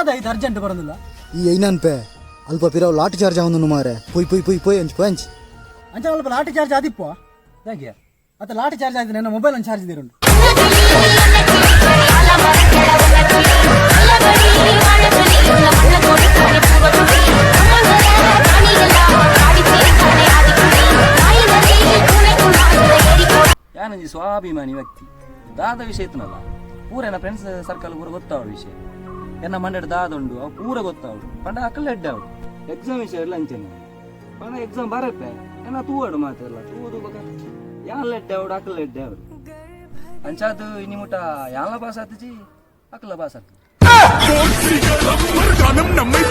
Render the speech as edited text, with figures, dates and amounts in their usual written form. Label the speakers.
Speaker 1: ದಾದ ಇದು ಅರ್ಜೆಂಟ್ ಬರೋದಿಲ್ಲ.
Speaker 2: ಈ ಐನನ್ಪೆ ಅಲ್ಪ ಪಿರವು ಲಾಠಿ ಚಾರ್ಜ್ ಆವೊಂದುಂಡು ಮಾರೆ. ಪೋಯ್ ಪೋಯ್ ಪೋಯ್ ಪೋಯ್ ಅಂಚ್ ಪೋಯ್ ಅಂಚ್.
Speaker 1: ಅಂಚ ಅಲ್ಪ ಲಾಠಿ ಚಾರ್ಜ್ ಆದಿಪ್ಪು.
Speaker 3: ದಾಗ್ಯ?
Speaker 1: ಅತ್ತ, ಲಾಠಿ ಚಾರ್ಜ್ ಆಯ್ತು, ನನ್ನ ಮೊಬೈಲ್ ಒಂದು ಚಾರ್ಜ್ ದಿರುಂಡು.
Speaker 3: ಯಾನೊಂಜಿ ಸ್ವಾಭಿಮಾನಿ ವ್ಯಕ್ತಿ. ದಾದ ವಿಷಯ ಇತ್ತನಲ್ಲ ಪೂರ ಎನ್ನ ಫ್ರೆಂಡ್ಸ್ ಸರ್ಕಲ್ ಪೂರ ಗೊತ್ತಾವಡು ವಿಷಯ. ಎನ್ನ ಮಂಡೆಡ್ ದಾದ ಉಂಡು ಅವು ಪೂರ ಗೊತ್ತಾವಡು ಪಂಡ ಅಕಲ್ ಎಡ್ಡೆ ಅವಡು. ಎಕ್ಸಾಮ್ ವಿಷಯ ಎಲ್ಲ ಅಂಚೆನೆ. ಪಂಡ ಎಕ್ಸಾಮ್ ಬರಪ್ಪೆ ಎನ್ನ ತೂವಡು ಮಾತೆಲ್ಲ ತೂದು ಬೊಕ ಯಾನ್ಲ ಎಡ್ಡೆ ಅವಡು, ಅಕಲ್ ಎಡ್ಡೆ ಅವಡು. ಅಂಚಾದ್ ಇನಿ ಮುಟ ಯಾನ್ಲ ಪಾಸ್ ಆತಿಜಿ, ಅಕಲ ಪಾಸ್ ಆತು.
Speaker 4: நம்மை